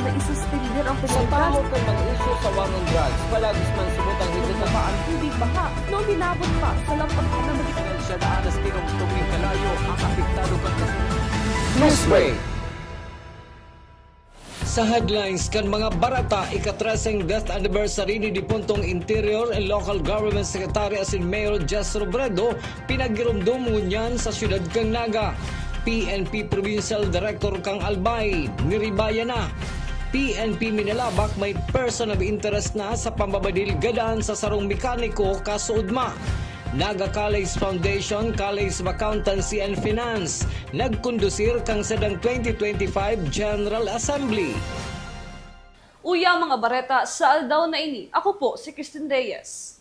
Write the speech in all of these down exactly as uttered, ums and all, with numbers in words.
na isuspender ang Sa pamo kan mga isyu sa war on drugs, palagis man subot ang higit na Baba ang tubig baha na uminabot pa sa lampas na magiging Siya daan na tinungtong nin kalayo ang apektado kan kasunod. Newsway. Sa headlines kan mga barata, ikatreseng death anniversary ni dipuntong Interior and Local Government Secretary asin Mayor Jess Robredo, pinagirumdom ngunyan sa siyudad kan Naga. P N P Provincial Director kang Albay, niribaya na. P N P Minalabac may person of interest na sa pambabadil gadan sa sarong mekaniko kasuodma. Naga College Foundation, College of Accountancy and Finance, nagkondusir kan sadang twenty twenty-five General Assembly. Uya mga bareta sa aldaw na ini, ako po si Christine Reyes.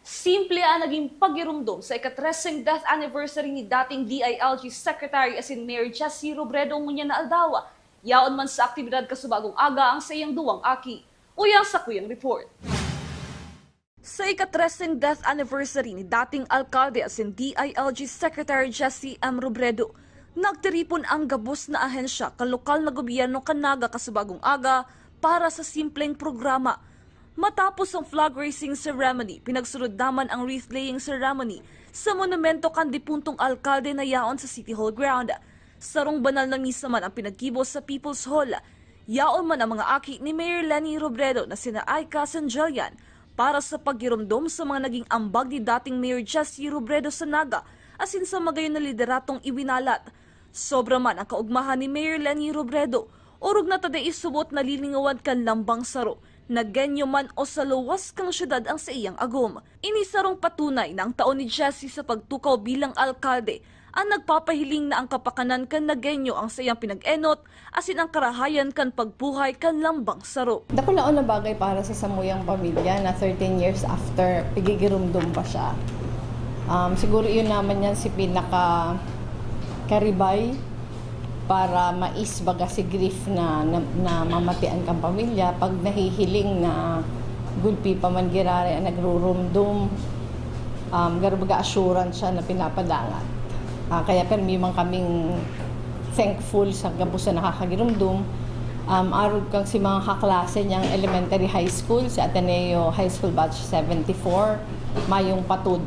Simple an naging pagirumdom sa ikatreseng death anniversary ni dating D I L G Secretary asin Mayor Jesse Robredo ngunyan na aldaw. Yaon man sa aktibidad kasubagong aga ang sa iyang duwang aki. Uya sa kuyang report. Sa ikatreseng death anniversary ni dating alkalde asin D I L G Secretary Jesse M. Robredo, nagtiripon ang gabos na ahensya kan lokal na gobyerno kan Naga kasubagong aga para sa simpleng programa. Matapos ang flag raising ceremony, pinagsunod naman ang wreath laying ceremony sa monumento kan dipuntong alkalde na yaon sa City Hall ground. Sarong banal na misa man ang pinaggibo sa People's Hall. Yaon man ang mga aki ni Mayor Leni Robredo na sina Aika Sanjelian para sa pagiromdom sa mga naging ambag ni dating Mayor Jesse Robredo sa Naga asin sa magayon na lideratong iwinalat. Sobra man ang kaugmahan ni Mayor Leni Robredo, orog na ta dai subot nalilingawan kan lambang saro, na genyo man o sa luwas kan syudad ang saiyang agom. Ini sarong patunay na ang taon ni Jesse sa pagtukaw bilang alkalde an nagpapahiling na ang kapakanan kan Nagueño ang saiyang pinag-enot asin ang karahayan kan pagbuhay kan lambang saro. Dakulaon na bagay para sa samuyang pamilya na thirteen years after, igigirumdom pa siya. Um, siguro iyon naman yan si pinaka karibay para mais baga si grief na, na, na mamatian kang pamilya pag nahihiling na gulpi pa man giraray ang nagrurumdom. Um, garo baga assurance siya na pinapadangat. Ah, kaya permi man kaming thankful sa gabos na nakakagirumdom. Um, arog kang si mga kaklase niyang elementary high school, si Ateneo High School Batch seventy-four, mayong patud.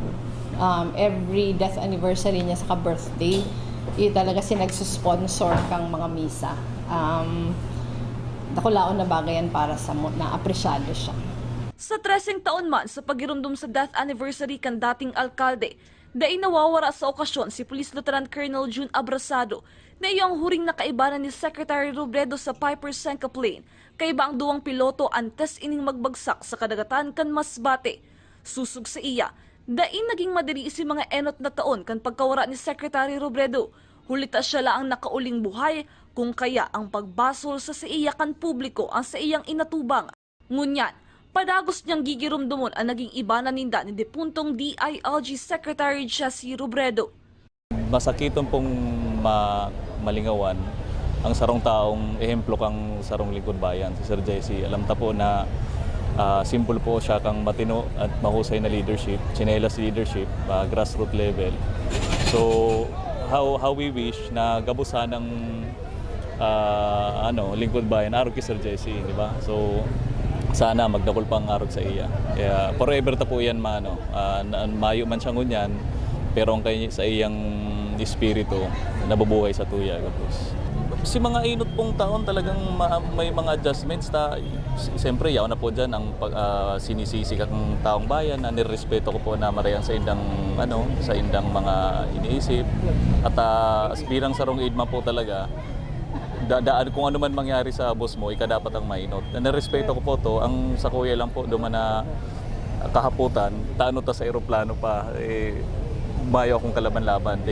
Um, every death anniversary niya saka birthday, iyo talaga si nagsusponsor kang mga misa. Um, dakulaon na bagay yan para sa mo, na apresyado siya. Sa treseng taon man sa pagirumdom sa death anniversary kan dating alkalde, dai nawawara sa okasyon si Police Lieutenant Colonel Jun Abrasado na iyo ang huring nakaibanan ni Secretary Robredo sa Piper Senka plane, kaiba ang duwang piloto antes ining magbagsak sa kadagatan kan Masbate. Susog sa iya, dai naging madiri si mga enot na taon kan pagkawara ni Secretary Robredo, huli ta siya la ang nakauling buhay, kung kaya ang pagbasol sa saiya kan publiko ang saiyang inatubang. Ngunyan, padagos niyang gigiromdomon an naging ibanan ninda ni depuntong D I L G Secretary Jesse Robredo. Masakiton pong ma- malingawan ang sarong taong ehemplo kang sarong lingkod bayan, si Sir Jesse. Alam ta po na ah, simple po siya kang matino at mahusay na leadership, tsinelas leadership, ah, grassroots level. So, how how we wish na gabos sanang ah, ano, lingkod bayan, arog ki Sir Jesse, di ba? So, sana magdakul pang arog sa iya. Kaya forever ta po yan, ma-, ano, ah, na- mayo man siya ngunyan, pero ang kay sa iyang espiritu, nabubuhay sa tuya, gabos. Si mga inot pong taon talagang ma- may mga adjustments ta, s- siyempre, yaon na po dyan ang pag- ah, sinisisi kang taong bayan na nirespeto ko po na marayang sa indang, ano, sa indang mga iniisip. At ah, bilang sarong idman po talaga, da- daan kung ano man mangyari sa boss mo, ika dapat ang mainot. Na nirespeto ko po to, ang sa kuya lang po, duman na kahaputan, tano ta sa eroplano pa, eh, mayo akong kalaban-laban. Di,